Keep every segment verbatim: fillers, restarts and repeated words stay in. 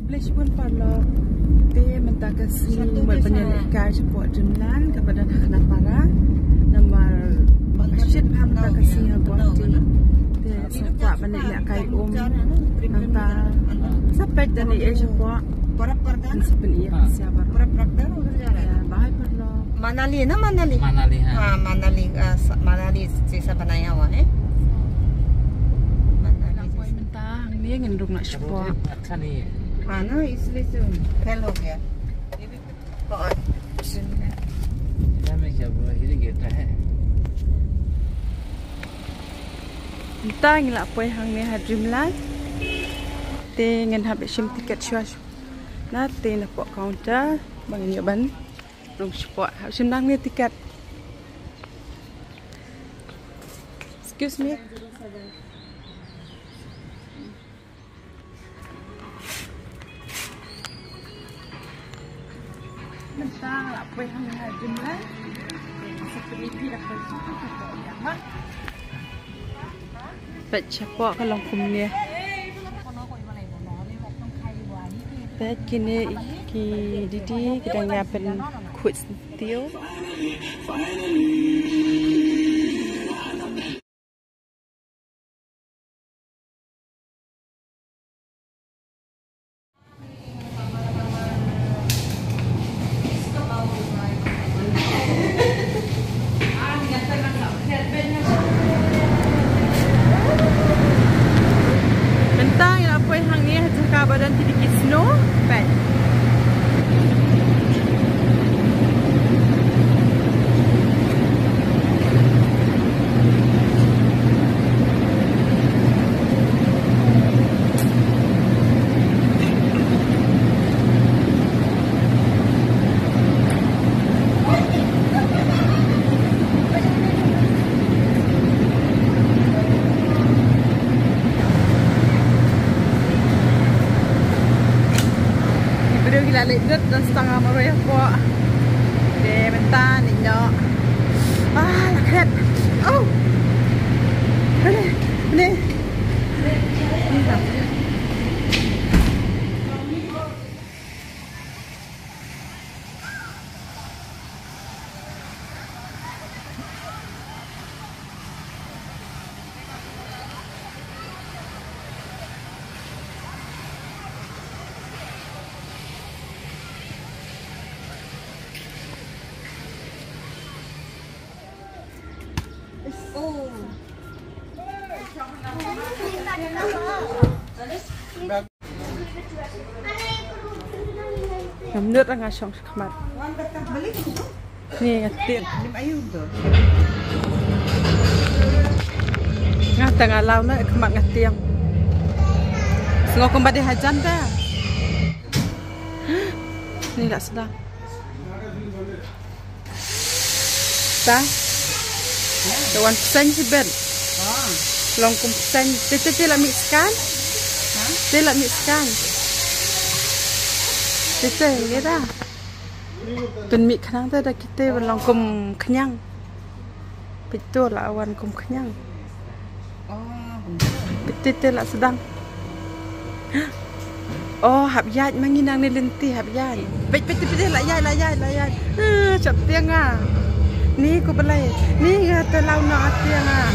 Khublei shibun paralok. Te mynta ka sngi mut ban ïalehkai shapoh Dreamland kaba don ha Khanapara. Namar ba ka shit bha mynta ka sngi ha Guwahati. Te sa kwah ban ïalehkai um. Mynta sa peit da ïa shapoh. Sa peit ïa sha baroh. Bye paralok. Manali na Manali. Manali, ha. Ha, Manali, ah, sa-, Manali se sa banaya hua hai. Manali. Mynta hangne ngin rung na shapoh. Acha nahi hai. Ha na, isliye se fail ho gaya. Ye bhi bahut. Iska mein kya hua? Ye gate hai. Mynta ngi la poi hangne ha Dreamland. Te ngin hap shim ticket shuwa shuwa. Na te napoh counter ba ngin ïoh ban rung shapoh. Hap shim nangne ticket. Excuse me. Mynta la poi hangne ha Dreamland. Security la poi. Peit shapoh ka long kumne. Peit kine ki didi ki dang ïa pynkhuid sniew. Mynta ngi la poi hangne ha jaka ba don kine ki snow. Peit. Ki briew ki la leit lut, don sa tang marwei hapoh. Te mynta ngin ïoh. Ah, la klet. Oh. Mane, mane. Ngam nud nga shong sha khmat. Ni nga tieng. Nga ta nga law na khmat nga tieng. Sngew kumba dei hajan ta. Ni la sdang. Ta. Te wan pynsan shibit. Long kum pynsan. Te te te la mih scan. Te la mih scan. Te te ngi da. Pynmih khnang te da kite long kum khñiang. Peit to la wan kum khñiang. Peit te la sdang. Oh, hap ïaid ma ngi nangne lynti, hap ïaid. Peit, peit, peit, la ïaid, la ïaid, la ïaid. Eh, shap tieng ah. Ni ko balei. Ni nga te law na tieng ah.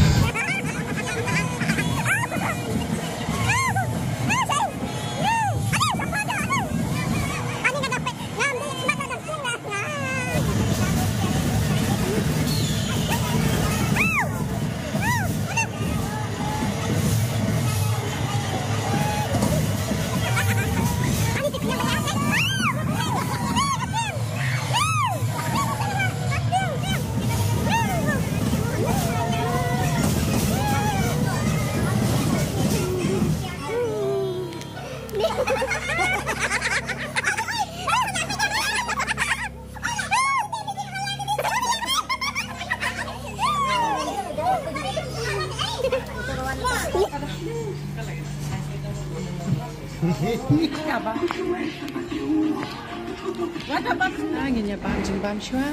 Ah, ngin ïa bam jingbam shuwa.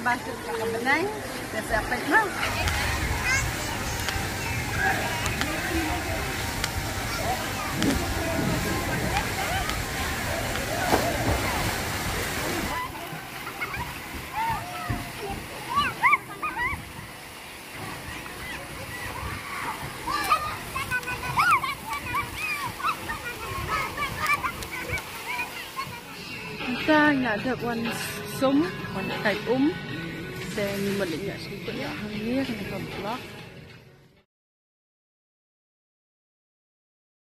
Ka bneng, te sa peit ma. Mynta nga dep wan sum, wan kai um. Te ngi mut leit ñiah sum kut ïa hangne, kane ka block.